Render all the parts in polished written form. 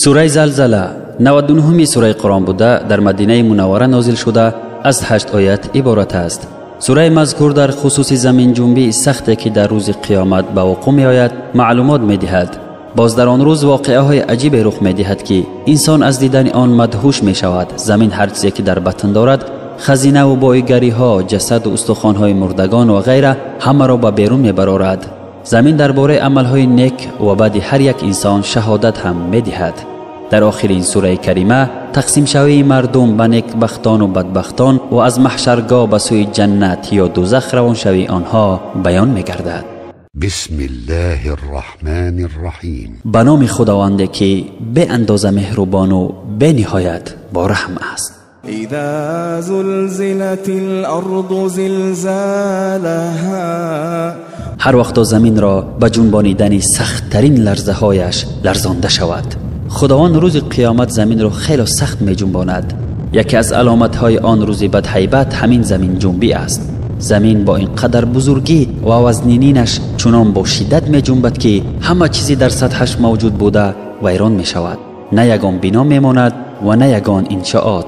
Сураи Залзала 99-ми сураи Қуръон буда, дар Мадинаи Мунаввара нозил шуда, аз 8 оят иборат аст. Сураи мазкур дар хусуси заминҷунбии сахте, ки дар рӯзи қиёмат ба вуқӯъ меояд, маълумот медиҳад. Боз дар он рӯз воқеаҳои аҷибе рух медиҳад, ки инсон аз дидани он мадҳуш мешавад. Замин ҳар чизе ки дар батн дорад, хазинаву боигариҳо, ҷасаду устухонҳои мурдагон ва ғайра, ҳамаро ба берун мебарорад. Замин дар бораи амалҳои нек ва бади ҳар як инсон шаҳодат ҳам медиҳад. Дар охири ин сураи карима тақсимшавии мардум ба некбахтону бадбахтон ва аз маҳшаргоҳ ба сӯи ҷаннат ё дӯзах равоншавии онҳо баён мегардад. بسم الله الرحمن الرحیم. Ба номи Худованде, ки беандоза меҳрубону бениҳоят бораҳм аст. إذا زلزلت الأرض زلزالها. Ҳар вақто заминро ба ҷунбонидани сахттарин ларзаҳояш ларзонда шавад. Худованд рӯзи қиёмат заминро хело сахт меҷунбонад. Яке аз аломатҳои он рӯзи бадҳайбат ҳамин заминҷунбӣ аст. Замин бо ин қадар бузургӣ ва вазнининаш чунон бо шиддат меҷунбад, ки ҳама чизе дар сатҳаш мавҷуд буда вайрон мешавад. На ягон бино мемонад ва на ягон иншоот.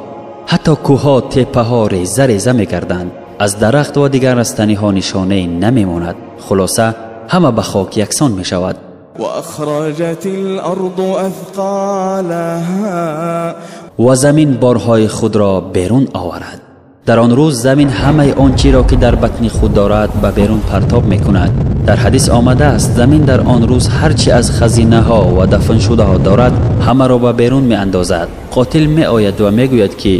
Ҳатто кӯҳҳо, теппаҳо реза реза мегарданд. Аз дарахт ва дигар растаниҳо нишонае намемонад. Хулоса, ҳама ба хок яксон мешавад. وأخرجت الأرض أثقالها. Ва замин борҳои худро берун оварад. Дар он рӯз замин ҳамаи он чиро, ки дар батни худ дорад, ба берун партоб мекунад. Дар ҳадис омадааст, замин дар он рӯз ҳар чи аз хазинаҳо ва дафншудаҳо дорад, ҳамаро ба берун меандозад. Қотил меояд ва мегӯяд, ки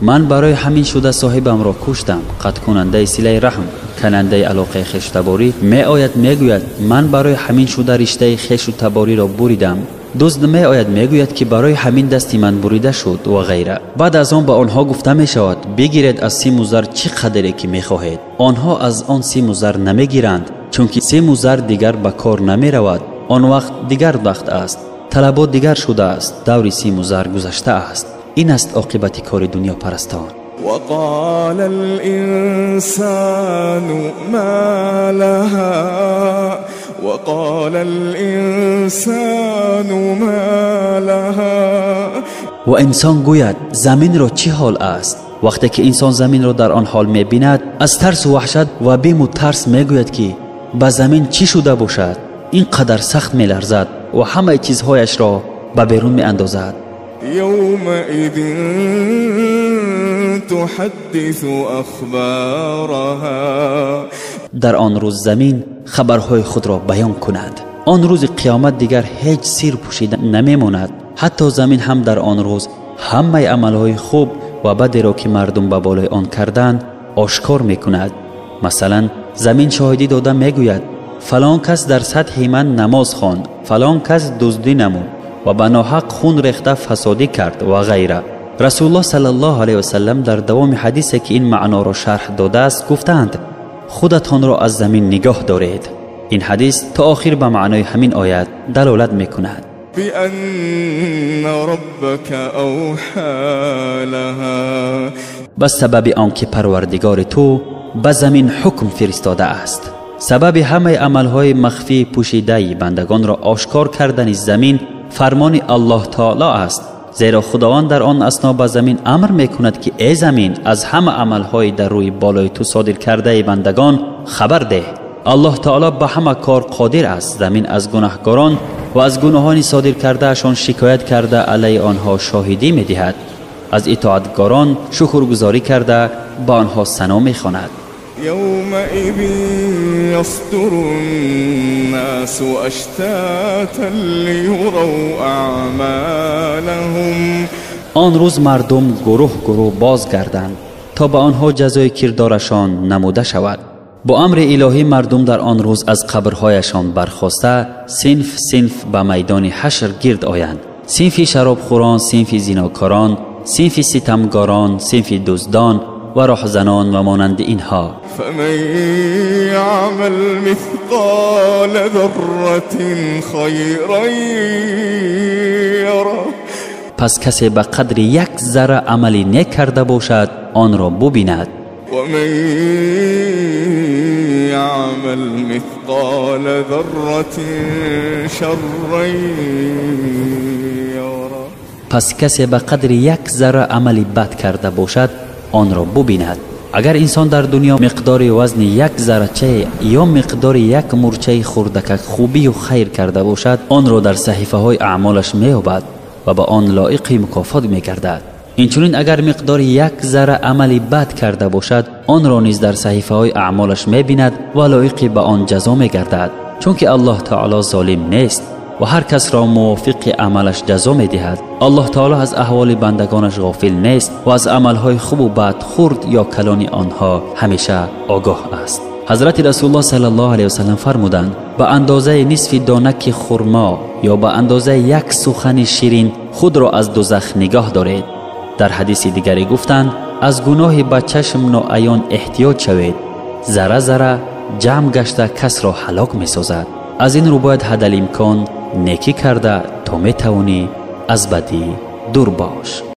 ман барои ҳамин шуда соҳибамро куштам. Қатъкунандаи силаи раҳм, канандаи алоқаи хештаборӣ меояд, мегӯяд: ман барои ҳамин шуда риштаи хешу табориро буридам. Дузд меояд, мегӯяд, ки барои ҳамин дасти ман бурида шуд ва ғайра. Баъд аз он ба онҳо гуфта мешавад: бигиред аз симу зар чӣ қадре ки мехоҳед. Онҳо аз он симу зар намегиранд, чунки симу зар дигар ба кор намеравад. Он вақт дигар вақт аст, талабот дигар шудааст, даври симу зар гузашта аст. Ин аст оқибати кори дунёпарастон. وقال الإنسان ما لها. وقال الإنسان ما لها. Ва инсон гӯяд: заминро чӣ ҳол аст? Вақте ки инсон заминро дар он ҳол мебинад, аз тарсу ваҳшат ва биму тарс мегӯяд, ки ба замин чӣ шуда бошад, ин қадар сахт меларзад ва ҳамаи чизҳояшро ба берун меандозад. يومئذ تحدث أخبارها. Дар он рӯз замин хабарҳои худро баён кунад. Он рӯзи қиёмат дигар ҳеҷ сир пӯшида намемонад. Ҳатто замин ҳам дар он рӯз ҳамаи амалҳои хуб ва бадеро, ки мардум ба болои он карданд, ошкор мекунад. Масалан, замин шоҳидӣ дода мегӯяд: фалон кас дар сатҳи ман намоз хонд, фалон кас дуздӣ намуд ва ба ноҳақ хун рехта фасодӣ кард ва ғайра. Расулуллоҳ саллаллоҳу алайҳи васаллам дар давоми ҳадисе, ки ин маъноро шарҳ додааст, гуфтаанд: худатонро аз замин нигоҳ доред. Ин ҳадис то охир ба маънои ҳамин оят далолат мекунад. بأن ربك أوحى لها. Ба сабаби он ки Парвардигори ту ба замин ҳукм фиристодааст. Сабаби ҳамаи амалҳои махфии пӯшидаи бандагонро ошкор кардани замин фармони Аллоҳ таоло аст, зеро Худованд дар он асно ба замин амр мекунад, ки э замин, аз ҳама амалҳои дар рӯи болои ту содир кардаи бандагон хабар деҳ. Аллоҳ таоло ба ҳама кор қодир аст. Замин аз гунаҳкорон ва аз гуноҳони содир кардаашон шикоят карда, алайҳи онҳо шоҳидӣ медиҳад, аз итоатгорон шукргузорӣ карда, ба онҳо сано мехонад. يومئذ يصدر الناس أشتاتا ليروا أعمالهم. Он рӯз мардум гурӯҳ гурӯҳ бозгарданд, то ба онҳо ҷазои кирдорашон намуда шавад. Бо амри илоҳӣ мардум дар он рӯз аз қабрҳояшон бархоста, синф синф ба майдони ҳашр гирд оянд: синфи шаробхӯрон, синфи зинокорон, синфи ситамгорон, синфи дуздон ва роҳзанон ва монанди инҳо. فمن يعمل مثقال ذرة خيرا يره. Пас касе ба қадри як зарра амали нек карда бошад, онро бубинад. ومن يعمل مثقال ذرة شرا يره. Пас касе ба қадри як зарра амали бад карда бошад, онро бубинад. Агар инсон дар дунё миқдори вазни як заррачае ё миқдори як мурчаи хурдакак хубию хайр карда бошад, онро дар саҳифаҳои аъмолаш меёбад ва ба он лоиқи мукофот мегардад. Инчунин агар миқдори як зарра амали бад карда бошад, онро низ дар саҳифаҳои аъмолаш мебинад ва лоиқи ба он ҷазо мегардад, чунки Аллоҳ таоло золим нест ва ҳар касро мувофиқи амалаш ҷазо медиҳад. Аллоҳ таоло аз аҳволи бандагонаш ғофил нест ва аз амалҳои хубу бад, хурд ё калони онҳо ҳамеша огоҳ аст. Ҳазрати Расулуллоҳ саллаллоҳу алайҳи васаллам фармуданд: ба андозаи нисфи донаки хурмо ё ба андозаи як сухани ширин худро аз дузах нигоҳ доред. Дар ҳадиси дигаре гуфтанд: аз гуноҳи ба чашм ноаён эҳтиёт шавед, зарра зарра ҷамъ гашта касро ҳалок месозад. Аз ин рӯ бояд ҳадалимкон некӣ карда то метавонӣ аз бадӣ дур бош.